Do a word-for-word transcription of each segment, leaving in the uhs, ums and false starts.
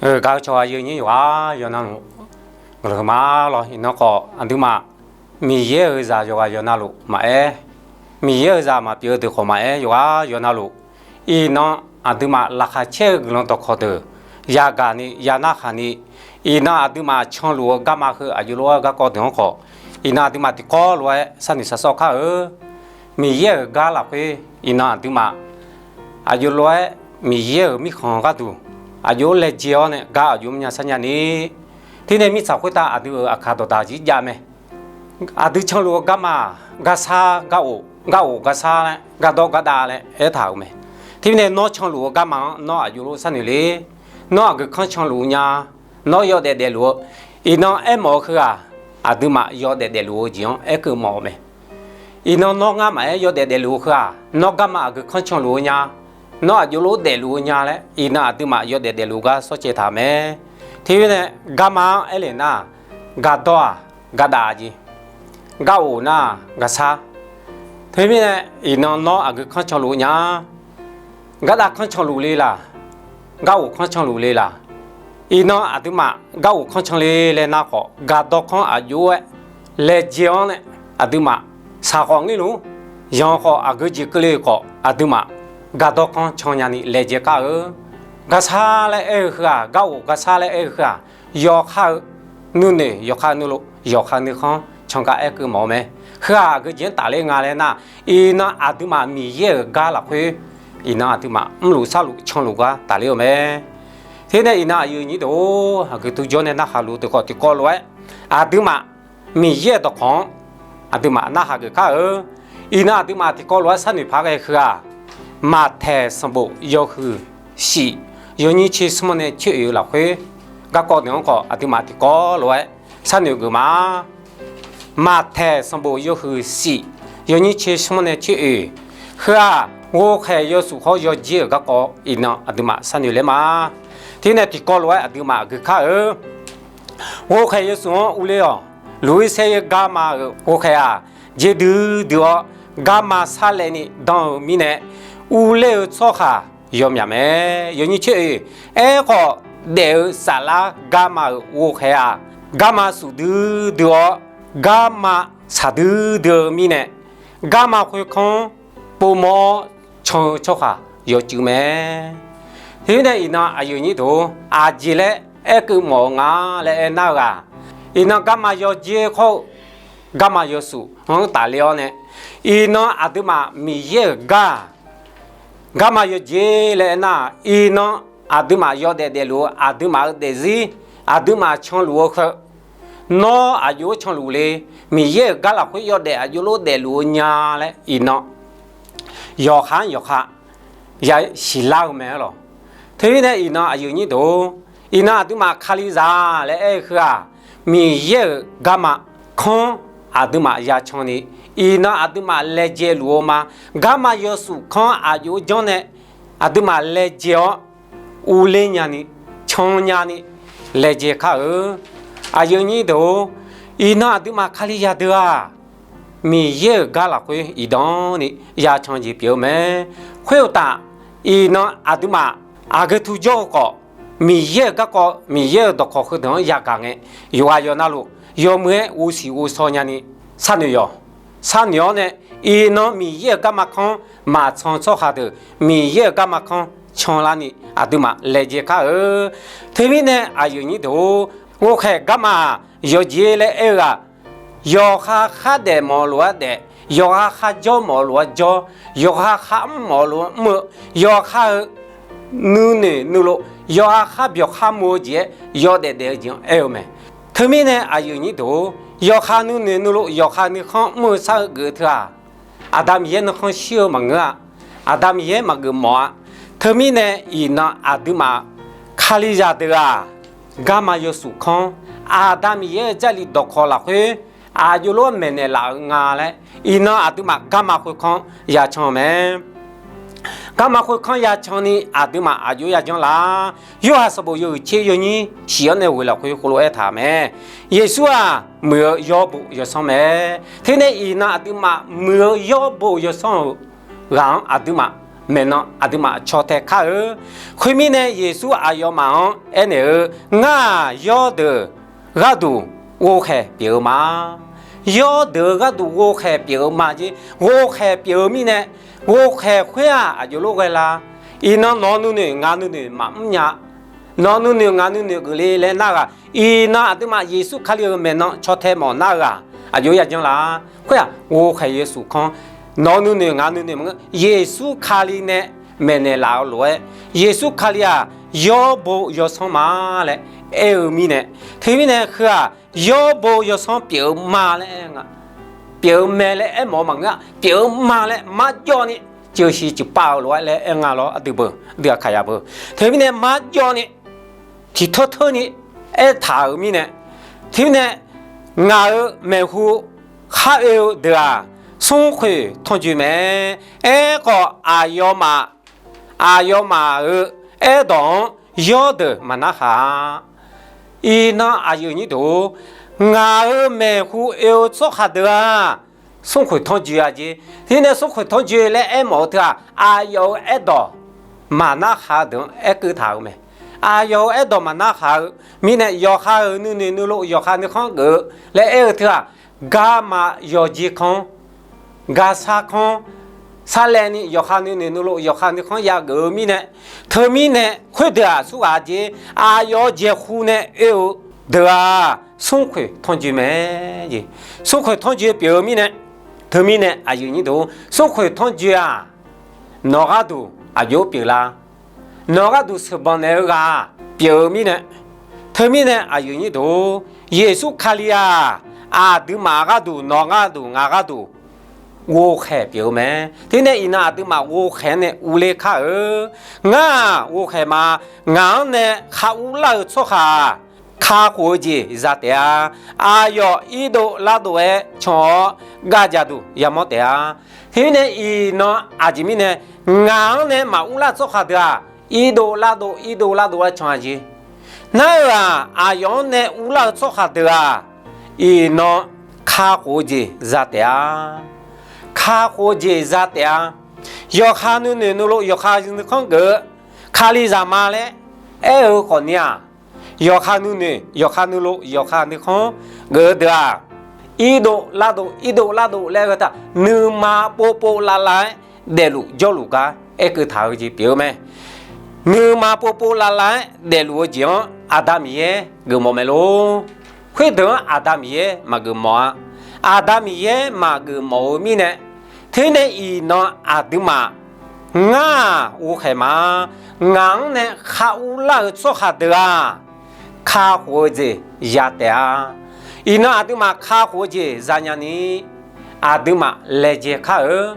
Gaq-eu cawq aqyuif aqnyir yawqghaq yawqnavluf, guiqlanq huiqma lawr. Iqnan khawf aqduimaf Miqyaer-euq zaq yawqghaq yawqnavluf maqaer, Miqyaer-euq zaq maqpyeuf-eu deuq khawf maqaer, yawqghaq yawqnavluf, iqnan aqduimaf laqkhaq caer-eu guiqlanq dawqkawq deuq yagaq ni ya narhaq ni, iqnan aqduimaf canluf-eu garma heu aqjox lof-aer garkawv deuq-anr khawf, iqnan aqduimaf tiqkawv lof-aer sharnoeq shar sawr kar-eu. Miqyaer-euq gar lafkhoer iqnan aqduimaf aqjox lof-aer Miqyaer-euq mirkhanq gharduq aqjox laejae-awr nae gar aqjox mrnya sharnya ni. Teunae mirtsaq khoertav aqdui-euq aqkaq dawqdaq jir jav mae. Aqdui canluf-eu garma-aq, garsar, gar of, gar of garsar laer, gardawr gardav laer aertaq-euq mae. Teumirnae nawr canluf-eu garma-anr nawr aqjox lof sharnoeq le. Nawr aqgeu kanr canluf nya, nawr yawdaef daefluf-eu, iqnan aermawf-eu heu-aq, aqduimaf yawdaef daefluf-eu jeq-anr aerkeuv mawf-eu mae. Iqnan nawr ngar maqaer yawdaef daefluf-eu heu-aq, nawr garma aqgeu kanr canluf-eu nya, nawr aqjox lof daefluf-eu nya laer, iqnan aqduimaf yawdaef daefluf gar sawrcaev taq mae. Teumirnae garma-anr aerlef nar, gardawr-aq, gardav jeq, gar of nar, garsar. Teumirnae iqnan nawr aqgeu kanr canluf nya, gardav kanr canluf le laq, gar of kanr canluf le laq. Iqnan aqduimaf gar of kanr can le laer nar khawf, gardawr kanr aqjox-aer laejae-awr nae, aqduimaf saq khawf ngir luf, yanq khawf aqgeu jeq keuvle khawf aqduimaf gardawr kanr can nyani laejae kar-eu. Garsar laer aer-eu heu-aq, gar of garsar laer aer-eu heu-aq, yawqha-eu nuinoeq, yawqha nuilov, yawqha nuikhanr can gar aerkeuv mawf-eu mae. Heu-aq aqgeu jeq-anr tafler nga laer nar, iqnan aqduimaf Miqyaer-euq gar lafkhoer, iqnan aqduimaf mrluf sharluf canluf gar tafler-eu mae. Teunae iqnan aqyuif aqnyir deuq-or, aqgeu tuvjawr nae narhaq luf deuq khawf tiqkawv lof-aer, aqduimaf Miqyaer-euq dawqkawq-anr aqduimaf narhaq geuf kar-eu. Iqnan aqduimaf tiqkawv lof-aer sharnoeq paq ghae heu-aq, Maqtaeq sanqbof yawhuiq shif, yawnyir tser smr-anr nae tser oeq-eu lafkhoer, garkawv deuq-anr khawf aqduimaf tiqkawv lof-aer sharnoeq geuf ma. Maqtaeq sanqbof yawhuiq shif, yawnyir tser smr-anr nae tser oeq. Heu-aq ghovkhaeq yawsuf hawr yawjer-euq garkawv iqnan aqduimaf sharnoeq ler ma. Teunae tiqkawv lof-aer aqduimaf geuf kar-eu. Ghovkhaeq yawsuf-anr urler-awq. Luqisar-ir garma-euq ghovkhaeq-aq, jer duidui-awr garma sarlaevni dan-eu mirnae, urler-eu tsawrhaq yawmyaq mae. Yawnyir tser oeq. Aerkhawf, daef-eu saflar garma-euq ghovkhaeq-aq, garma suf duidui-awr, garma shaq duidui-eu mirnae, garma khoerkanr-anr povmawr-awr can-eu tsawrhaq yawcuiv mae. Teumirnae iqnan aqyuif aqnyir deuq-or, aqjeq laer aerkeuv mawf-eu nga laer aernar-eu-aq, iqnan garma yawjer khawr-eu garma yawsuf-anr tafler-awr nae, iqnan aqduimaf Miqyaer-euq gar-aq, garma yawjer laer aernar-aq, iqnan aqduimaf yawdaef daefluf-eu aqduimaf-euq daefzir, aqduimaf canluf-eu heu, nawr aqjox-aer canluf le, Miqyaer-euq gar lafkhoer yawdaef aqjox lof daefluf-eu nya laer iqnan yawqha-anr yawqha ya siqlar-eu mae-ar lawq. Teumirnae iqnan aqyuif aqnyir deuq-or, iqnan aqduimaf Kalizaq laer aer-eu heu-aq, Miqyaer-euq garma kanr aqduimaf ya can ni, iqnan aqduimaf laejae luf-eu ma. Garma yawsuf kanr aqjox-aer janr nae aqduimaf laejae-awr, urler nyani, can nyani laejae kar-eu. Aqyuif aqnyir deuq-or, iqnan aqduimaf Kalizaq deuq-aq, Miqyaer-euq gar lafkhoer iqdan ni ya can jeq pyeuf-eu mae. Khoeruqtaf, iqnan aqduimaf aqgeu tuvjawr-eu khawf, Miqyaer-euq garkawv, Miqyaer-euq dawqkawq heudeuq-anr yagaq ngae, yawqghaq yawqnavluf yawmuiq-aer ghovsiq ghovshaw nyani sharnoeq yawq. Sharnoeq-awr nae, iqnan Miqyaer-euq garma kanr maqcan tsawrhaq deuq Miqyaer-euq garma kanr canlarni aqduimaf laejae kar-eu. Teumirnae aqyuif aqnyir deuq-or, ghovkhaeq garma-aq yawqjeq laer aer-eu-aq, yawqha khardaef mawf-eu lof-aer daef, yawqha kharjawr mawf-eu lof-aer jawr, yawqha kharmr mawf-eu lof-aer mr-eu, yawqha-euq nuinoeq nuilov, yawqha kharbyawq kharmuv-eu jeq-aer yawdaef daef-eu jeq-anr aer-eu mae. Teumirnae aqyuif aqnyir deuq-or, yawqha nuinoeq nuilov, yawqha nuikhanr mr-eu shar-eu geuf-eu teu-aq, Aqda Miqyaer nuikhanr shir-eu maqngeur-a. Aqda Miqyaer maqgeuf mawf-a. Teumirnae iqnan aqduimaf Kalizaq deuq-aq, garma yawsuf kanr, Aqda Miqyaer-euq Jarlif dawqkawq lafkhoer aqjox lof-aer maeqnaeq laf-eu nga laer, iqnan aqduimaf garma khoerkanr ya can-eu mae. Garma khoerkanr ya can ni aqduimaf aqjox ya janr lar. Yorhaq sanqbof yawhuiq tser yawnyir shif-anr nae ghoeq lafkhoer khoerlof-aer aertaq-euq mae. Yeqsur-aq muiq-eu yawrbo yawsanr mae. Teunae iqnan aqduimaf muiq-eu yawrbo yawsanr-euq ghaq-anr aqduimaf maeqnan aqduimaf caw tae kar-eu. Khoermirnae, Yeqsur aqyawfmaf-anr aernaeq-eu, Ngar-aq, yawrdeuq gharduq ghovkhaeq pyeuf-eu ma. Yawrdeuq-eu gharduq ghovkhaeq pyeuf-eu ma jeq. Ghovkhaeq pyeuf-eu mirnae, ghovkhaeq khoer-aq, aqjox lof ghae la? Iqnan nawq nuinoeq ngaq nuinoeq maqmr nya. Nawq nuinoeq ngaq nuinoeq geufle laer nar-eu ghaq, iqnan aqduimaf Yeqsur Kali-euq maeqnan caw tae mawf nar-eu ghaq, aqjox yajanr la? Khoer-aq, ghovkhaeq yawshuif kanr, nawq nuinoeq ngaq nuinoeq maqngeur, Yeqsur Kali nae maeqnaeq laf-eu lof-aer, Yeqsur Kali-aq, yawrbo yawsanr ma laer aer-eu mirnae, teumirnae heu-aq, yawrbo yawsanr pyeuf-eu ma laer aer nga. Pyeuf-eu mae laer aermawf-eu maqngeur-a, pyeuf-eu ma laer marjawv ni, ceuqshiq ceuqpav-eu lof-aer laer aer nga lawr, aqdui beu, aqdui aqkaqyaq beu. Teumirnae marjawv ni, tiqteur teurni aertaq-euq mirnae, teumirnae ngaq-euq maeqhu khar oe-eu deuq-aq, smrkhoeq tanrjoe mae. Aerkhawf, aqyawfmaf, aqyawfmaf-euq aerdawq-anr yawrdeuq maqnarhaq-a. Iqnan aqyuif aqnyir deuq-or, ngaq-euq maeqhu oe-eu tsawrhaq deuq-aq, smrkhoeq tanrjoe-a jeq. Teumirnae smrkhoeq tanrjoe laer aermawf-eu teu-aq, aqyawf-euq aerdawq maqnarhaq-eu deuq-anr aerkeuv taq-euq mae. Aqyawf-euq aerdawq maqnarhaq-eu mirnae, yawqha-euq nuinoeq nuilov yawqha nuikhanr geuf-eu laer aer-eu teu-aq, garma yawqjeq kanr, garsar kanr, sarlaevni yawqha nuinoeq nuilov yawqha nuikhanr yageuf-eu mirnae, teumirnae khoerdeuq-aq surghaq jeq. Aqyawf-euq jeqhu nae oe-eu deuq-aq, smrkhoeq tanrjoe mae jeq. Smrkhoeq tanrjoe pyeuf-eu mirnae, teumirnae aqyuif aqnyir deuq-or, smrkhoeq tanrjoe-aq, nawq gharduq aqjox pyeuflar? Nawq gharduq sheuqbanq naeq-eu ghaq pyeuf-eu mirnae, teumirnae aqyuif aqnyir deuq-or, Yeqsur Kali-aq, aqduimaf gharduq, nawq gharduq, ngaq gharduq ghovkhaeq pyeuf-eu mae. Teumirnae iqnan aqduimaf ghovkhaeq-anr nae urler kar-eu. Ngar-aq ghovkhaeq ma. Ngaq-anr nae khar urlar-eu tsawrhaq-aq, kakhof-eu jeq za taef-a. Aqyawf irdov lardov-aer can-awr, gavjaq duq yamawr taef-a. Teumirnae iqnan aqjeq mirnae, ngaq-anr nae maqurlar tsawrhaq deuq-aq, irdov lardov irdov lardov-aer can-a jeq. Nar-euq-aq, aqyawf-anr nae urlar-eu tsawrhaq deuq-aq, iqnan kakhof-eu jeq za taef-a. Kakhof-eu jeq za taef-a. Yawqha nuinoeq nuilov yawqha nuikhanr geuf-eu, Kalizaq ma laer aer-eu khawfni-aq, yawqha nuinoeq yawqha nuilov yawqha nuikhanr geuf-eu deuq-aq, irdov lardov irdov lardov laer-eu taq, nuima povpov lavlav-aer daefluf jawrluf gar aerkeuv taq-eu jeq pyeuf-eu mae. Nuima povpov lavlav-aer daefluf-eu jeq-anr Aqda Miqyaer geufmawf mae lor. Khoerdeuq-anr Aqda Miqyaer maqgeuf mawf-a. Aqda Miqyaer maqgeuf mawf-eu mirnae, teumirnae iqnan aqduimaf ngar-aq ghovkhaeq ma. Ngaq-anr nae khar urlar-eu tsawrhaq deuq-aq, kakhof-eu jeq za taef-a. Iqnan aqduimaf kakhof-eu jeq zanya ni, aqduimaf laejae kar-eu.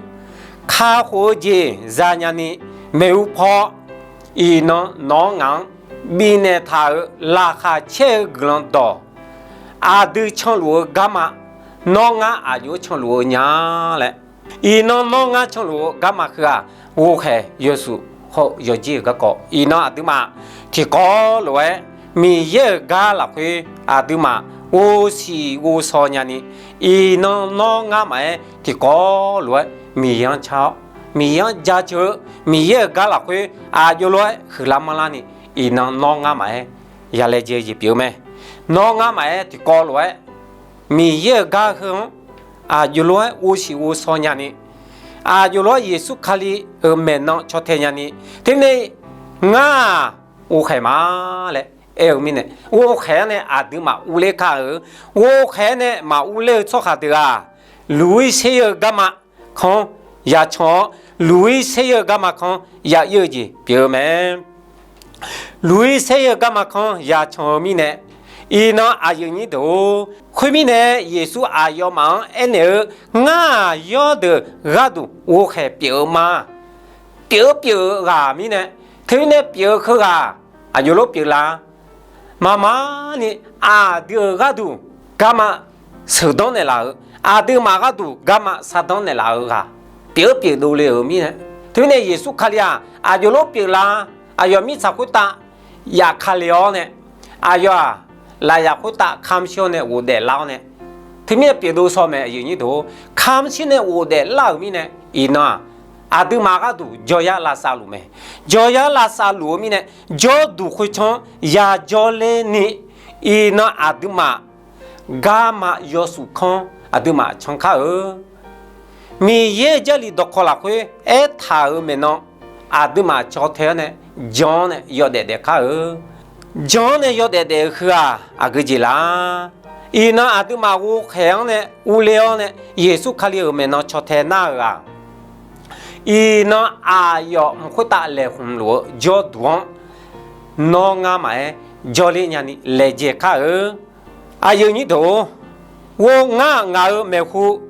Kakhof-eu jeq zanya ni, maeqhu paw iqnan nawq-anr ngaq-anr bifnaeq taq-euq laqkhaq caer-eu guiqlanq dawq, aqdui canluf-eu garma, nawr ngar aqjox-aer canluf-eu nya laer. Iqnan nawr ngar canluf-eu garma heu-aq, ghovkhaeq yawshuif hawr-eu yawqjeq-euq garkawv iqnan aqduimaf tiqkawv lof-aer Miqyaer-euq gar lafkhoer aqduimaf ghovsiq ghovshaw nyani, iqnan nawr ngar maqaer tiqkawv lof-aer Miqyaer-anr car-awr, Miqyaer-anr jaceuq-eu, Miqyaer-euq gar lafkhoer aqjox lof-aer huiqlar manrlar ni, iqnan nawr ngar maqaer ya laejae jeq pyeuf-eu mae. Nawr ngar maqaer tiqkawv lof-aer Miqyaer-euq gar heu-anr aqjox lof-aer ghovsiq ghovshaw nyani, aqjox lof-aer Yeqsur Kali-euq maeqnan caw tae nyani, teumirnae ngar-aq ghovkhaeq ma laer aer-eu mirnae, ghovkhaeq-anr nae aqduimaf urler kar-eu. Ghovkhaeq-anr nae maqurler-eu tsawrhaq deuq-aq, luq-ir ser-ir-eu garma kanr-anr yacan-awr, luq-ir ser-ir-eu garma kanr-anr ya ir-eu jeq pyeuf-eu mae. Luq-ir ser-ir-eu garma kanr-anr yacan-eu mirnae, iqnan aqyuif aqnyir deuq-or, khoermirnae Yeqsur aqyawfmaf-anr aernaeq-eu, Ngar-aq yawrdeuq gharduq ghovkhaeq pyeuf-eu ma. Pyeuf-eu pyeuf-eu ghaq mirnae, teumirnae pyeuf-eu heughaq aqjox lof pyeuflar? Maqmaqni aqdui-euq gharduq garma sheuqdanr naeqlaf-euq, aqduimaf gharduq garma shardanr naeqlaf-eu ghaq pyeuf-eu pyeuf dovle-euq mirnae, teumirnae Yeqsur Kali-aq aqjox lof pyeuflar? Aqyawf mirtsaq khoertav yaf kale-awr nae, aqyawf-aq lafyaf khoertav kamq shir-awr nae ghofdaef lar-awr nae, teumirnae pyeuf dov shaw mae. Kamq shir nae ghofdaef lar-euq mirnae, iqnan-aq aqduimaf gharduq jawryar lavsav luf mae. Jawryar lavsav luf-eu mirnae, jawrduq khoertsanr-anr yajawr ler ni, iqnan aqduimaf garma yawsuf kanr aqduimaf can kar-eu. Miqyaer-euq Jarlif dawqkawq lafkhoer aertaq-euq maeqnan, aqduimaf caw tae-awr nae jan-awr nae yawdaef daef kar-eu. Jan-awr nae yawdaef daef-eu heu-aq, aqgeu jeq laf-a. Iqnan aqduimaf ghovkhaeq-anr nae urler-awr nae Yeqsur Kali-euq maeqnan caw tae nar-eu ghaq, iqnan aqyawf mq khoertav laeqhmq luf-eu jawrduq-anr nawr ngar maqaer, jawrler nyani laejae kar-eu. Aqyuif aqnyir deuq-or, ghovngar ngaq-euq maeqhu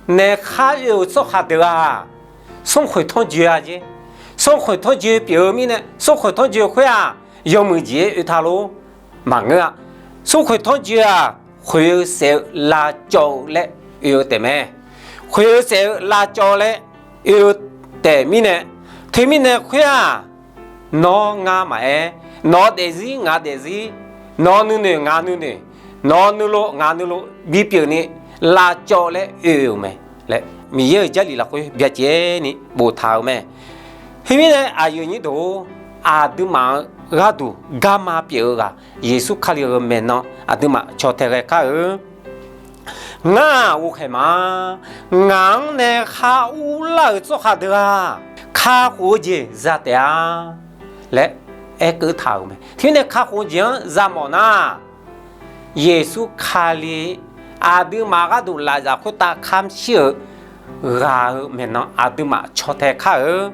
nae khar oe-euq tsawrhaq deuq-aq, smrkhoeq tanrjoe-a jer. Smrkhoeq tanrjoe pyeuf-eu mirnae, smrkhoeq tanrjoe khoer-aq, yawmuiq jeq-aer oe ta lor. Maqngeur-a. Smrkhoeq tanrjoe-aq, khoeq-eu saef-eu lavcawv-eu laer oe-eu taef mae. Khoeq-eu saef-eu lavcawv laer oe-eu taef mirnae, teumirnae khoer-aq, nawr ngar maqaer, nawq daefzir ngaq daefzir, nawq nuinoeq ngaq nuinoeq, nawq nuilov ngaq nuilov bipyeuf ni lavcawv laer oe-euq mae laer, Miqyaer-euq Jarlif lafkhoer byacaevni boftaq-euq mae. Khoermirnae, aqyuif aqnyir deuq-or, aqduimaf-euq gharduq garma pyeuf-eu ghaq, Yeqsur Kali-euq maeqnan aqduimaf caw tae ghae kar-eu. Ngar-aq ghovkhaeq ma. Ngaq-anr nae khar urlar-euq tsawrhaq deuq-aq, kakhof-eu jeq za taef-a laer aerkeuv taq-euq mae. Teumirnae kakhof-eu jeq-anr za mawf nar, Yeqsur Kali aqduimaf gharduq lafzaq khoertav kamq shir-euq ghaq-euq maeqnan aqduimaf caw tae kar-eu.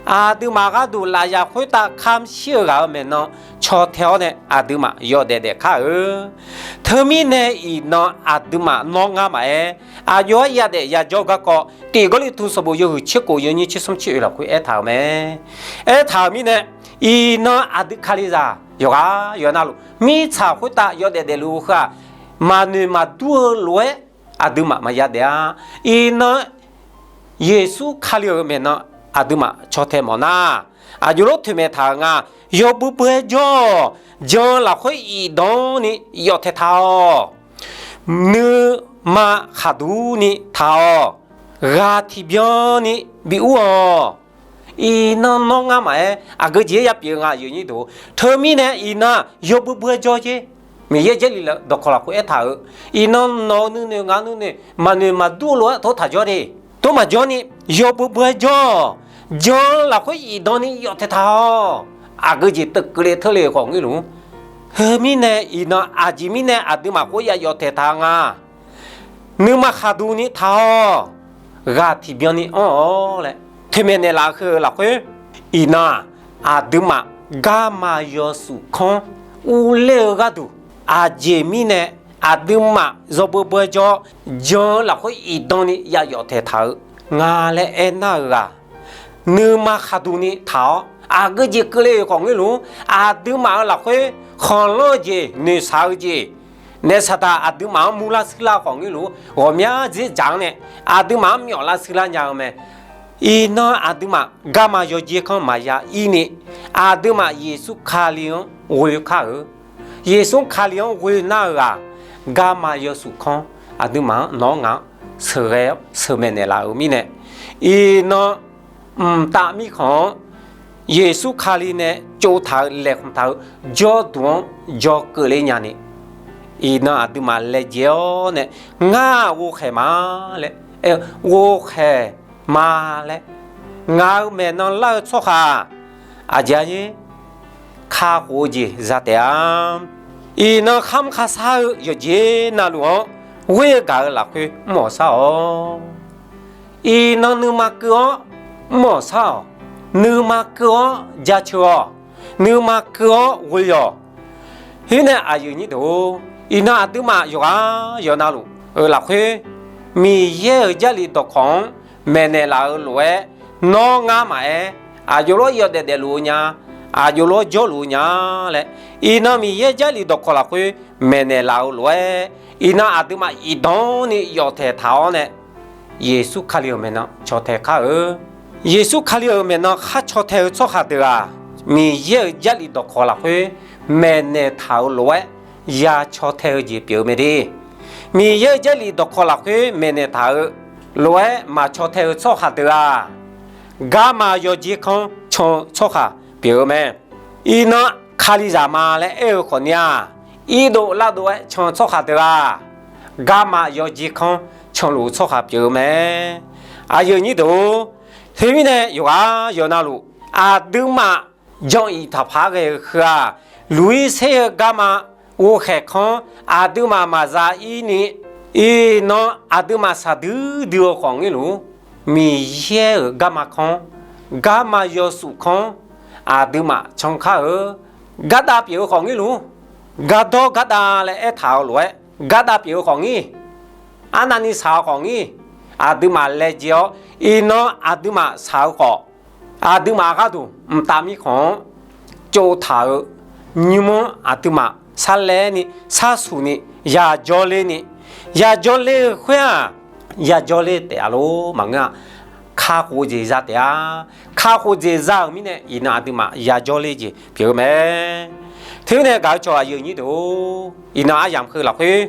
Aqduimaf gharduq lafzaq khoertav kamq shir-eu ghaq-euq maeqnan caw tae-awr nae aqduimaf yawdaef daef kar-eu. Teumirnae iqnan aqduimaf nawr ngar maqaer, aqjox-aer yadaef yajawr garkawv, tiq Gawrliqtu sanqbof yawhuiq tserkof yawnyir tsersmr tser oe lafkhoer aertaq-euq mae. Aertaq-euq mirnae, iqnan aqdui Kalizaq yawqghaq yawqha navluf mirtsaq khoertav yawdaef daefluf-eu heu-aq, maqnoeq maqdur-eu lof-aer aqduimaf maqya daef-a. Iqnan Yeqsur Kali-euq maeqnan aqduimaf caw tae mawf nar, aqjox lof toeqmaeq taq-euq nga. Yawbui bui-aer jawr-awq. Jan-eu lafkhoer iqdan ni yawf taeq taq-awq. Nuima khaqduq ni taq-awq. Ghaq tiqbyan ni bi ur-awq. Iqnan nawr ngar maqaer, aqgeu jeq-aer yapyeuf-eu nga, aqyuif aqnyir deuq. Teumirnae iqnan yawbui bui-aer jawr jer. Miqyaer Jarlif dawqkawq lafkhoer aertaq-euq, iqnan nawq-eu nuinoeq ngaq-eu nuinoeq maqnoeq maqdur-eu lof-aer tov taq jawr de. Tov maqjawr ni, yawbui bui-aer jawr-awq. Jan-eu lafkhoer iqdan ni yawf taeq taq-awq. Aqgeu jeq teuv keuvle teurle-euq khawf ngoerluf-ur. Heu mirnae iqnan aqjeq mirnae aqduimaf khoer ya yawf taeq taq-eu nga. Nuima khaqduq ni taq-awq. Ghaq tiqbyan ni anr-awq laer toeqmaeq naeqlaf-eu heu-eu lafkhoer, iqnan-aq, aqduimaf garma yawsuf kanr urler-eu gharduq, aqjeq mirnae aqduimaf yawbui bui-aer jawr, jan-eu lafkhoer iqdan ni ya yawf taeq taq-eu nga laer aernar-eu ghaq, nuima khaqduq ni taq-awr, aqgeu jeq keuvle-euq khawf ngoerluf-ur. Aqduimaf-euq lafkhoer khanqlanr-eu jeq, noeqshaq-eu jeq, naef saqdaq aqduimaf-anr murlar shuirlar-eu khawf ngoerluf-ur. Ghawqmya dzerdzaq-anr nae aqduimaf-anr myawflar shuirlar nya-eu mae. Iqnan aqduimaf garma yawjer kanr maqya ir ni, aqduimaf Yeqsur Kali-anr ghoe kar-eu. Yeqsur Kali-anr ghoe nar-eu ghaq, garma yawsuf kanr aqduimaf-anr nawq-anr ngaq-anr sheuqghae-awr sheuqmaeq naeqlaf-euq mirnae, iqnan mqtav mirkhanq-anr Yeqsur Kali nae tsovtaq-eu laeqhmq taq-eu jawrduq-anr jawr keuvle nyani, iqnan aqduimaf laejae-awr nae, ngar ghovkhaeq ma laer, ghovkhaeq ma laer, ngaq-euq maeqnan lar-eu tsawrhaq aqjeq-a, kakhof-eu jeq za taef-a. Iqnan kharmr kharshar-eu yawqjeq navluf-anr ghoer-eu gaq-eu lafkhoer mr-awq shar-awq. Iqnan nuima keuv-awr mr-awq shar-awq. Nuima keuv-awr jaceuq-awq. Nuima keuv-awr ghoe-awq. Khoernae aqyuif nyir deuq-or, iqnan aqduimaf yawqghaq yawqha navluf-euq lafkhoer, Miqyaer-euq Jarlif dawqkawq-anr maeqnaeq laf-eu lof-aer, nawr ngar maqaer, aqjox lof-aer yawdaef daefluf-eu nya, aqjox lof-aer jawrluf-eu nya laer, iqnan Miqyaer Jarlif dawqkawq lafkhoer maeqnaeq laf-eu lof-aer, iqnan aqduimaf iqdan ni yawf taeq taq-awr nae, Yeqsur Kali-euq maeqnan caw tae kar-eu. Yeqsur Kali-euq maeqnan khar caw tae-eu tsawrhaq deuq-aq, Miqyaer-euq Jarlif dawqkawq lafkhoer maeqnaeq taq-euq lof-aer ya caw tae-eu jeq pyeuf-eu mae de. Miqyaer-euq Jarlif dawqkawq lafkhoer maeqnaeq taq-eu lof-aer maqcaw tae-eu tsawrhaq deuq-aq, garma yawjer kanr can-eu tsawrhaq pyeuf-eu mae. Iqnan Kalizaq ma laer aer-eu khawfni-aq, irdov lavdov-aer can-eu tsawrhaq deuq-aq, garma yawjer kanr canluf-eu tsawrhaq pyeuf-eu mae. Aqyuif aqnyir deuq-or, teumirnae yawqghaq yawqnavluf, aqduimaf jan-iq taqpaq-aer ghae-eu heu-aq, luq-ir ser-eu garma ghovkhaeq kanr aqduimaf maqza-ir ni, iqnan aqduimaf shaqdui dui-eu khawf ngir luf-ur. Miqyaer-euq garma kanr, garma yawshuif kanr aqduimaf can kar-eu. Gardav pyeuf-eu khawf ngir luf-ur. Gardawr gardav laer aertaq-eu lof-aer, gardav pyeuf-eu khawf ngir, arnavni shaq-eu khawf ngir, aqduimaf laejae-awr iqnan aqduimaf shaq-eu khawf, aqduimaf gharduq mqtav mirkhanq-anr tsovtaq-eu, nymr-anr aqduimaf sarlaer ni, sarsuq ni, yajawr ler ni, yajawr ler-eu khoer-aq, yajawr ler taef-a lor maqngeur-a. Kakhof jeq za taef-a. Kakhof jeq za-euq mirnae iqnan aqduimaf yajawr ler jeq pyeuf-eu mae. Teumirnae gaq-eu cawq aqyuif aqnyir deuq-or, iqnan aryamq heu lafkhoer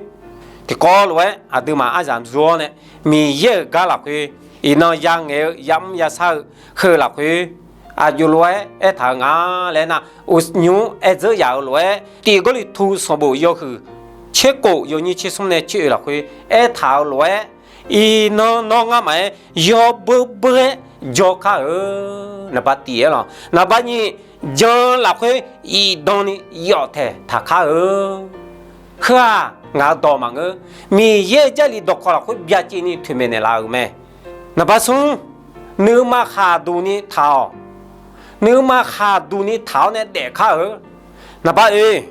tiqkawv lof-aer aqduimaf aryamq zu-awr nae, Miqyaer-euq gar lafkhoer iqnan yangaeq-eu yamr yashar-eu heu lafkhoer, aqjox lof-aer aertaq-eu nga laer nar, uqnymr-anr aerdzeur yaf-eu lof-aer, Tiq Gawrliqtu sanqbof yawhuiq tserkof yawnyir tsersmr nae tser-oe lafkhoer aertaq-eu lof-aer, iqnan nawr ngar maqaer yawbeur beur-aer jawr kar-eu. Naqba tiq-aer lawq, naqba nyiq jan lafkhoer iqdan ni yawf taeq taq kar-eu. Heu-aq, ngaq-euq dawq maqngeur. Miqyaer-euq Jarlif dawqkawq lafkhoer byacaevni toeqmaeq naeqlaf-euq mae. Naqba smr, nuima khaqduq ni taq-awq. Nuima khaqduq ni taq-awr nae daef kar-eu. Naqba oe,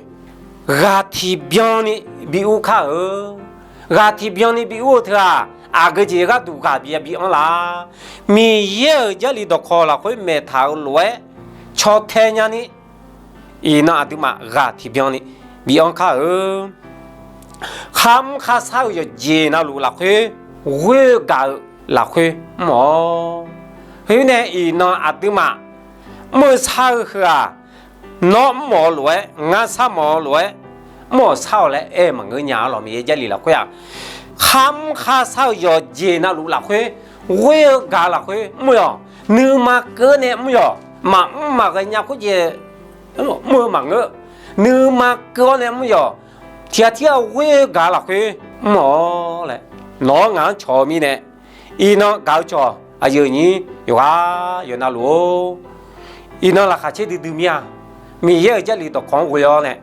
ghaq tiqbyan ni bi ur kar-eu. Ghaq tiqbyan ni bi ur-eu teu-aq, aqgeu jeq gharduq ghaq bi anr la? Miqyaer-euq Jarlif dawqkawq lafkhoer maeqtaq-euq lof-aer caw tae nyani, iqnan aqduimaf ghaq tiqbyan ni bi anr kar-eu. Kharmr kharshar-eu yawqjeq navluf lafkhoer ghoer-eu gaq-eu lafkhoer mr-awq. Khoermirnae iqnan aqduimaf mr-eu shar-eu heu-aq, nawr mr-awq lof-aer, ngar sharmawf-eu lof-aer, mr-awq shar-awq laer aer-eu maqngeur nya-a lawq. Miqyaer Jarlif lafkhoer-aq, kharmr kharshar-eu yawqjeq navluf lafkhoer ghoer-eu gaq-eu lafkhoer mr-awq. Nuima keuv-awr nae mr-awq. Maqmr maqghae nya khoerjeq mr-eu maqngeur. Nuima keuv-awr nae mr-awq. Tiq ghaq tirghaq ghoer-eu gaq-eu lafkhoer mr-awq laer nawq-anr ngaq-anr cawq-eu mirnae, iqnan gaq-eu cawq aqyuif aqnyir yawqghaq yawqnavluf-or, iqnan laqkhaq caer duidui mir-a. Miqyaer-euq Jarlif dawqkawq-anr ghoe-awr nae,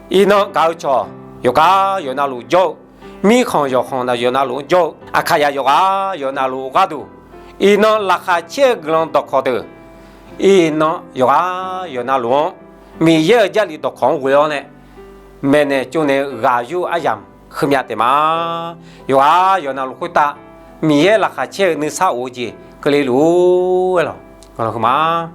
iqnan gaq-eu cawq yawqghaq yawqnavluf jawr-eu, mirkhanq yawqkhanq yawqnavluf-anr jawr-eu, Aqkaqyaq yawqghaq yawqnavluf gharduq, iqnan laqkhaq caer-eu guiqlanq dawqkawq deuq, iqnan yawqghaq yawqnavluf-anr Miqyaer-euq Jarlif dawqkawq-anr ghoe-awr nae, maeqnaeq tsovnaeq-eu ghaq yur-eu aryamq heumya taef ma. Yawqghaq yawqnavluf khoertav Miqyaer laqkhaq caer-eu nuisar of-eu jeq keuvle luf-ur aer lawq. Heu ma.